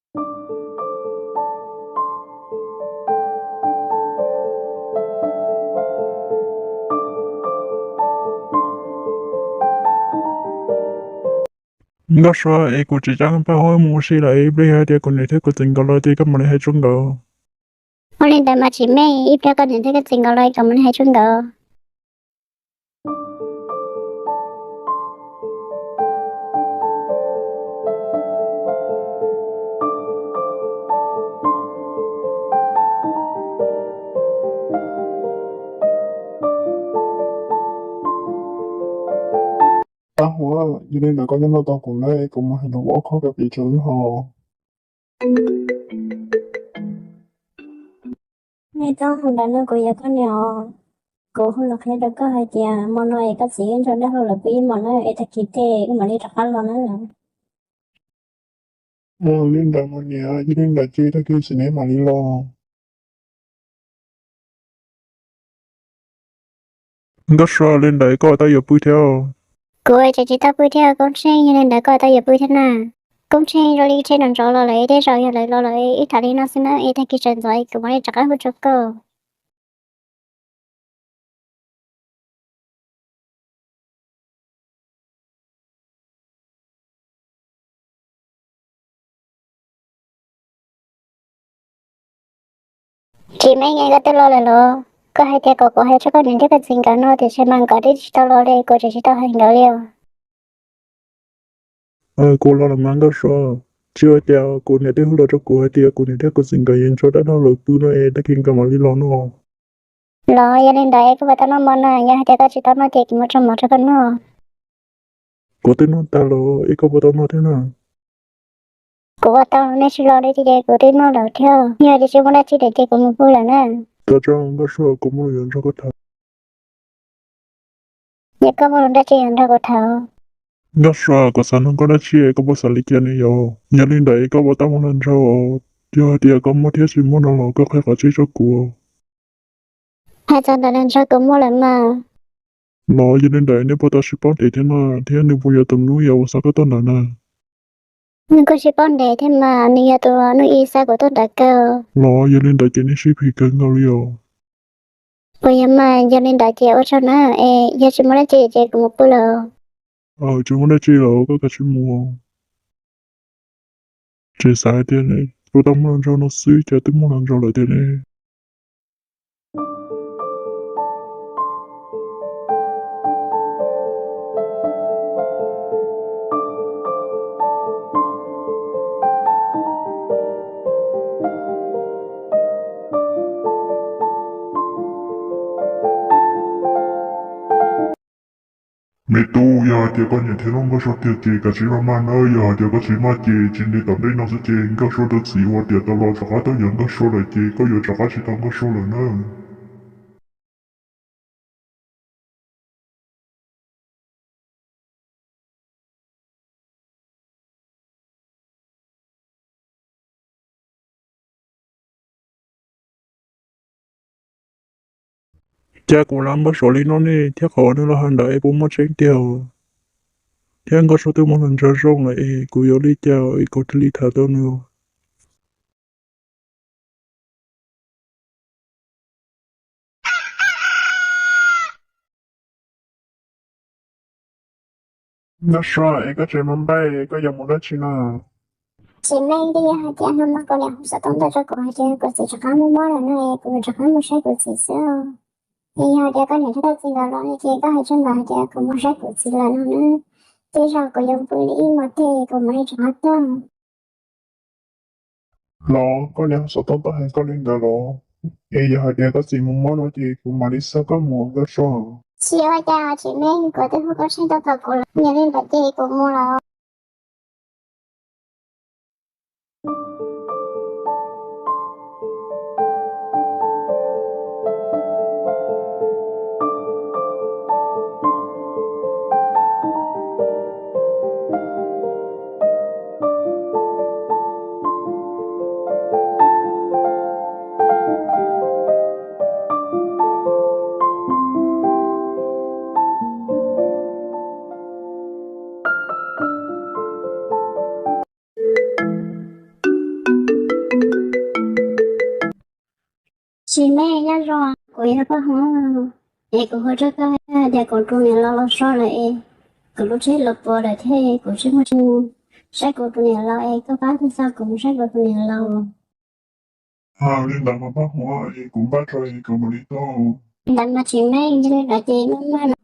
Nkauj Sua, es kuv tsis coj Paj Huab mus ua si lawm, ib pliag yog hais tias kuv niam thiab kuv txiv nkawd los ces koj mam li hais rau nkawd. Ua li ntawd mas tsis meej, ib pliag koj niam thiab koj txiv nkawd los kuv mam li hais rau nkawd. Paj Huab, yog li ntawd koj nyob no tos kuv na, kuv mus hais lus ob khob koj pem tsaus lub hos. Nej txhob hu ntawd no, kuv yog koj niam os. Kuv hu los qhia rau koj hais tias hmo no es koj txiv wb nrog dab laug lawv pw ib hmos na, es tag kis tej wb mam li rov qab los na. Ua li ntawd mas niam, yog li ntawd ces tag kis txiv neb mam li los. Nkauj Sua, li ntawd koj tau yuav pw thiab? Kuv tseem tsis tau pw thiab Koob Tsheej, yog li ntawd koj tau yuav pw thiab na. Koob Tsheej, zoo li tsheb nrov nrov los lawm, tej zaum yog lawv los lawm, wb tham li no xwb na, es tag kis tsaus ntxov kuv mam li rov qab hu rau koj. Tsis meej, koj twb los lawm los? Koj hais tias kom kuv hais rau koj niam thiab koj txiv nkawd no, tiam sis mas nkawd twb tsis tau los li, kuv tseem tsis tau hais nkawd li os. Kuv los lawm mas Nkauj Sua. Tsis ua cas, kuv niam twb hu los rau kuv hais tias kuv niam thiab kuv txiv nkawd yuav nrog dab laug lawv pw no es tag kis nkawd mam li los no. Los yog li ntawd es koj puas tau noj mov na? Yog hais tias koj tsis tau noj ces kuv muab tso mov rau koj noj. Kuv twb noj tag los, es koj puas tau noj thiab na? Kuv ua tau, nej tsis los li ces kuv twb noj lawm thiab. Yog tias tsis muaj dab tsi lawm ces kuv mus pw lawm na. Ua tsaug Nkauj Sua, kuv muaj lus yuav nrog koj tham. Yog koj muaj lus dab tsi yuav nrog kuv tham? Nkauj Sua, kuv xav nug koj dab tsi koj puas xav li cas ne yom? Yog li ntawd koj puas tau muaj hluas nraug? Yog hais tias koj muaj thiab tsis muaj no los koj qhia qhov tseeb rau kuv. Hais txog ntawm hluas nraug kuv muaj lawm mas. Los yog li ntawd neb puas tau sib paub ntev thiab no, thiab nws puas yog tus hnub yog uas xa koj tuaj ntawd na? Nws kuj sib paub ntev thiab mas, nws yog tus hnub ib xa kuv tuaj ntawd kawg. Los yog li ntawd ces neb sib phim kawg nkaus li os. Puas yog mas, yog li ntawd ces ua tsaug na, es yog tsis muaj dab tsi ces kuv mus pw lawm. Tsis muaj dab tsi los koj kav tsij mus. Tseem xav hais tias kuv tau muaj hluas nraug no xwb cas twb muaj hluas nraug lawm tiag ne. Me tub, yog hais tias koj nyiam thiab hlub Nkauj Sua tiag ces kav tsij maj maj nawb, yog hais tias koj tsis maj ces tsis ntev tom ntej no xwb ces Nkauj Sua tus txiv uas tiam tau los rov qab tuaj yuav Nkauj Sua lawm ces koj yuav rov qab tsis tau Nkauj Sua lawm nawb. Cas kuv lam npau suav li no ne, thiab qhov uas nws los hais ntawd es puas muaj tseeb tiag? Thiab Nkauj Sua twb muaj hluas nraug zoo lawm es kuv yuav li cas es kuv thiaj li tham tau nws? Nkauj Sua, es koj tseem npau npau, koj yuav mus dab tsi no? Tsis meej, twb yog hais tias hnub no koj niam hu xov tooj tuaj rau kuv hais tias kuv txiv rov qab muaj mob lawm no es kuv rov qab mus saib kuv txiv xwb. Es yog hais tias koj niam thiab koj txiv nkawd los no ces koj hais rau nkawd hais tias kuv mus saib kuv txiv lawm no na. Tej zaum kuv yuav pw li ib hmos tej kuv mam li rov qab tuaj. Los koj niam hu xov tooj tuaj hais koj li ntawd los? Es yog hais tias koj txiv mus mob no ces kuv mam li xa koj mus, Nkauj Sua. Tsis ua cas, tsis meej, kuv twb hu Koob Tsheej tuaj tos kuv lawm, yog li ntawd ces kuv mus lawm. Tsis meej, nyob zoo, kuv yog Paj Huab, es kuv hu rau koj hais tias kuv tus niam laus los so lawm es kuv lub tsheb los puas lawm thiab kuv tsis muaj tsis mus saib kuv tus niam laus es koj pab thiaj xa kuv mus saib kuv tus niam laus. Li ntawd mas Paj Huab, es kuv npaj tso es kuv mam li tuaj. Li ntawd mas tsis meej, yog li ntawd ces maj maj no.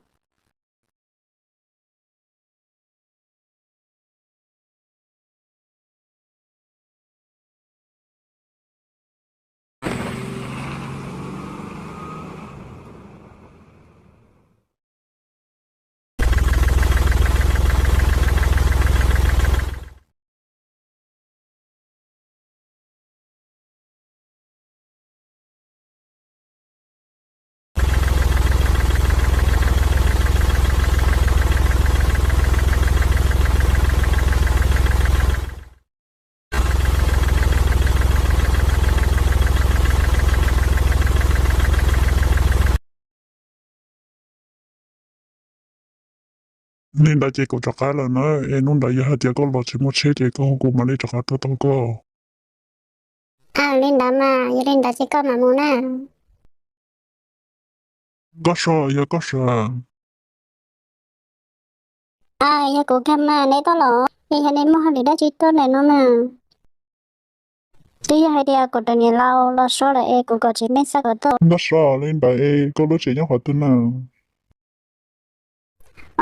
Li ntawd ces kuv rov qab lawm na, es hnub ntawd yog hais tias koj los tsis muaj tsheb ces koj hu kuv mam li rov qab tuaj tos koj. Li ntawd mas yog li ntawd ces koj mam mus na. Nkauj So, yog koj sav. Yog kuv kag mas neb tuaj los, es yog neb muaj hauj lwm dab tsi tuaj ntawm no mas. Twb yog hais tias kuv tus niam laus los so lawm es kuv kom tsis meej xa kuv tuaj. Nkauj So, li ntawd es koj lub tsev nyob qhov twg na?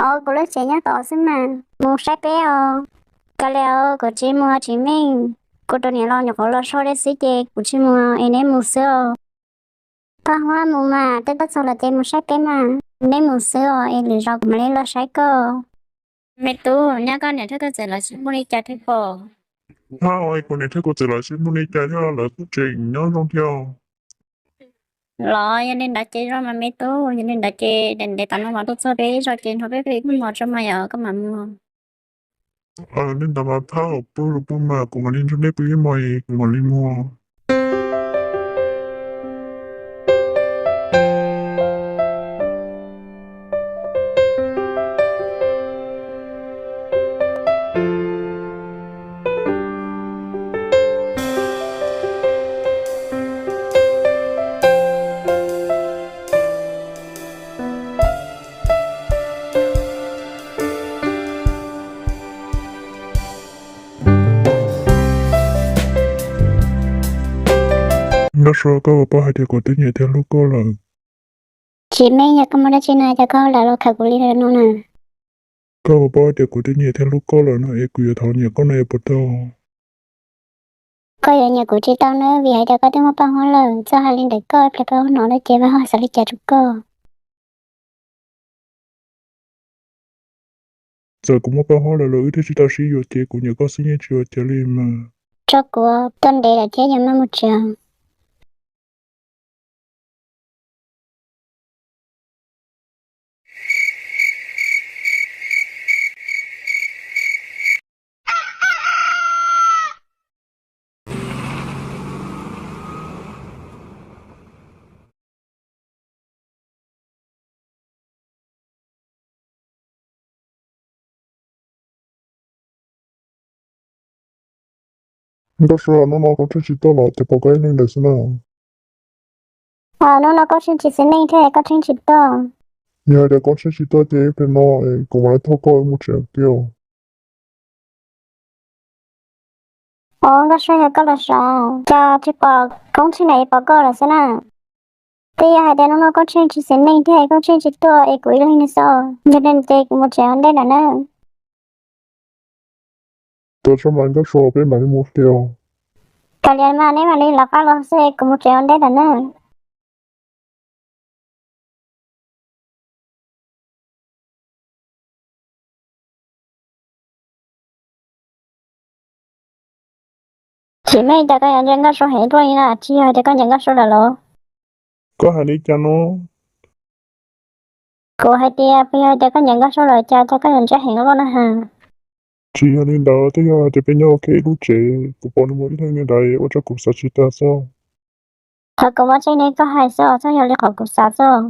Os, kuv lub tsev nyob tod xwb mas. Mus saib peb os. Kav liam, kuv tsis mus tsis meej. Kuv tus niam laus nyuam qhuav los so li xwb ces kuv tsis mus es neb mus xwb os. Paj Huab, mus mas, twb tuaj txog lawm ces mus saib peb mas. Neb mus xwb os es lwm zaus kuv mam li los saib koj. Me tub, nyob koj niam thiab koj txiv lawv tsis muaj li cas thiab pom? Hab, kuv niam thiab kuv txiv lawv tsis muaj li cas thiab, lawv kuj tseem nyob zoo thiab. Los yog li ntawd ces zoo mas me tub, yog li ntawd ces ntev tom no mas tuaj txog peb ib zaug ces nrog peb pw ib hmos tso mas yog koj mam mus. Li ntawd mas thab, pw los pw mas, kuv mam li nrog neb pw ib hmos es kuv mam li mus. Nkauj So, koj puas paub hais tias kuv twb nyiam thiab hlub koj lawm? Tsis meej, yog koj muaj dab tsi no ces koj lam los khawm kuv li no na. Koj puas paub hais tias kuv twb nyiam thiab hlub koj lawm no es kuv yuav thov nyiam koj no es puas tau? Koj yuav nyiam kuv tsis tau nawb, vim hais tias koj twb muaj Paj Huab lawm, txawm hais li ntawd koj ib pliag Paj Huab hnov lawm ces Paj Huab xav li cas rau koj? Txawm kuv muaj Paj Huab lawm los wb twb tsis tau sib yuav ces kuv nyiam koj xwb, yeej tsis ua cas li mas. Tso kuv tuaj ntev lawm thiab yuav maj mus tsev. Nkauj So, hnub no koj tsheej tsis tuaj los cas pom koj ib leeg ntawd xwb na? Hnub no koj tsheej tsis xis neej thiab koj tsheej tsis tuaj. Yog hais tias koj tsheej tsis tuaj ces ib pliag no kuv mam li thauj koj mus tsev kiag. Os, Nkauj So, yog koj los sav, cas tsis pom koob tsheej na, pom koj lawm xwb na. Twb yog hais tias hnub no koj tsheej tsis xis neej thiab koj tsheej tsis tuaj es kuv ib leeg xwb, yog li ces kuv mus tsev ua ntej lawm na. Tuaj tso mas Nkauj So, peb mam li mus kiag. Kav liam mas, neb mam li lawv qab los xwb, kuv mus tsev ua ntej lawm na. Tsis meej, cas koj yuav ntsia Nkauj So heev luaj li na, tsis yog tias koj nyiam Nkauj So lawm los? Koj hais li cas no? Kuv hais tias puas yog tias koj nyiam Nkauj So lawm cas, cas koj yuav ntsia heev luaj na has? Tsis yog li ntawd, twb yog hais tias peb nyob ua ke ib lub tsev, kuv pom nws mus ib leeg li ntawd ua rau kuv xav tsis tag xwb. Qhov kuv muaj tseeb li koj hais xwb os, txhob yog li qhov kuv xav xwb.